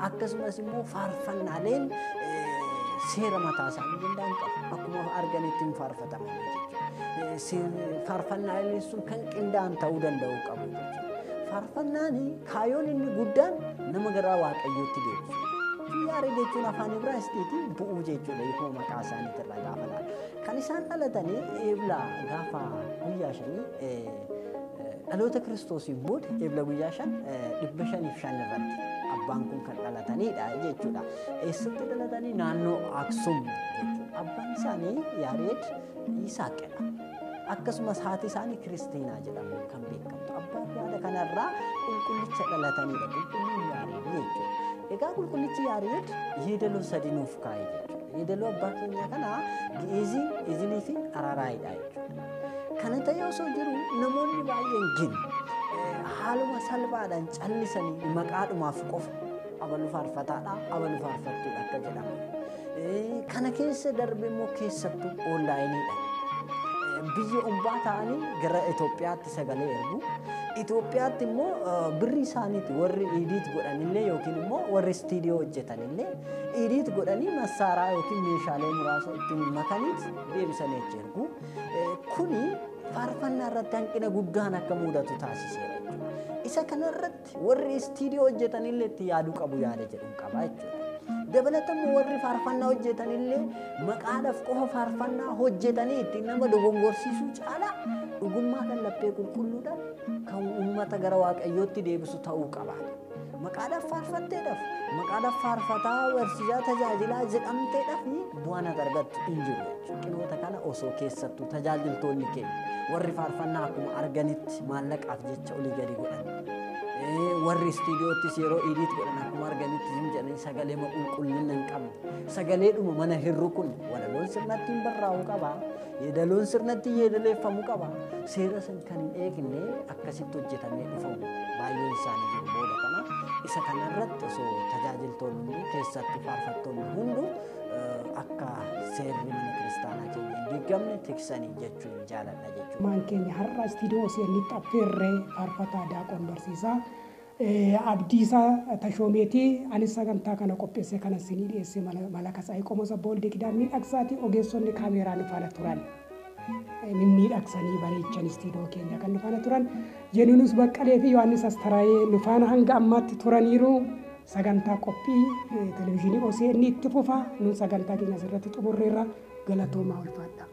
Akkasumas immoo faarfannaaleen seera mataa isaanii danda'an qabu. Akkuma arganitti hin faarfataman jechuudha. Faarfannaaleen sun kan qindaa'an ta'uu danda'u qabu jechuudha. Faarfannaan kaayyoon inni guddaan nama gara Waaqayyootti deebisu. Yaareed jechuun afaan Ibraayisxiitiin bu'uu jechuudha, hiikuma maqaa isaaniitirraa gaafa laalu. Kan isaan dhalatanii Eebla gaafa guyyaa 5, dhaloota Kiristoosiin booda Eebla guyyaa 5, 505 irratti abbaan kun kan dhalatanidha jechuudha. Eessatti dhalatanii? Naannoo Aksum jechuudha. Abbaan isaanii Yaareed Yisaaqidha. Akkasumas haati isaanii Kiristiinaa jedhamuun kan beekamtu. Abbaa fi haadha kanarraa qulqullicha dhalatanidha. Qulqulluun Yaareed jechuudha. Egaa qulqullichi Yaareed yeedaloo sadi nuuf kaa'e jechuudha. Yeedaloo abbaa keenya kanaa Gi'iizii, Izilii fi Araaraayidha jechuudha. Kana ta'ee osoo jiru, namoonni baay'een gin haaluma salphaadhaan callisanii maqaadhumaaf qofa abalu faarfataadha, abalu faarfattuudha akka jedhamu. Kana keessa darbe immoo keessattuu onlaayiniidha. Biyya ombaa ta'anii gara Itoophiyaatti sagalee ergu. Itoophiyaatti immoo birri isaaniiti warri edit godhanillee yookiin immoo warri istiidiyoo hojjetanillee edit godhanii massaaraa yookiin meeshaalee muraasa ittiin makaniit deebisanii achi ergu. Kuni faarfannaa irratti hanqina guddaan akka mudatu taasiseera jechuudha. Isa kanarratti warri istiidiyoo hojjetanillee itti yaaduu qabu yaada jedhuun qaba jechuudha. Dabalatammoo warri faarfannaa hojjetanillee maqaadhaaf qofa faarfannaa hojjetanii ittiin nama dogongorsiisuu caalaa dhugummaa kan laphee qulqulluudhaan kan uummata gara Waaqayyootti deebisu ta'uu qaba. Maqaadhaaf faarfatteedhaaf, maqaadhaaf faarfataa, barsiisaa, tajaajilaa jedhamteedhaaf bu'aan ati argattu hin jiru jechuudha. Qinoota kana osoo keessattuu tajaajiltoonni keenya warri faarfannaa akkuma arganitti maallaqaaf jecha olii gadi godhan. Warri istiidiyoottis yeroo edit godhan akkuma arganitti hin jedhanii sagalee qulqullina hin qabne. Sagaleedhuma mana hin rukunne, walaloon sirnatti hin barraa'uu qaba. Yeedaloon sirnatti yeedaleeffamuu qaba. Seera san kan hin eegne akkasitti hojjetamee dhufamu baay'een isaanii jiru booda kana. Isa kanarratti osoo tajaajiltoonni hunduu, keessattuu faarfattoonni hunduu, akka seerri mana kiristaanaa keenya hin diigamne tiksanii jechuun jaaladha jechuudha. Maan keenya har'a istiidiyoo seenitti affeerree faarfataa Daaqon Barsiisaa Abdiisaa Tashoomeetii. Anis sagantaa kana qopheessee kana isinii dhiyeesse Malaka Tsaayii Qomosa Boolde Kidaan Miidhagsaati. Ogeessonni kaameeraa nu faana turan, mimmiidhagsanii bareechan istiidiyoo keenya kan nu faana turan Yenuunus Baqqalee fi Yohaannis Astaraayee nu faana hanga ammaatti turaniiru. Sagantaa qophii televizyiinii OCN itti fufa. Nun sagantaa keenya asirratti xumurreerra. Galatoomaa, ulfaadha.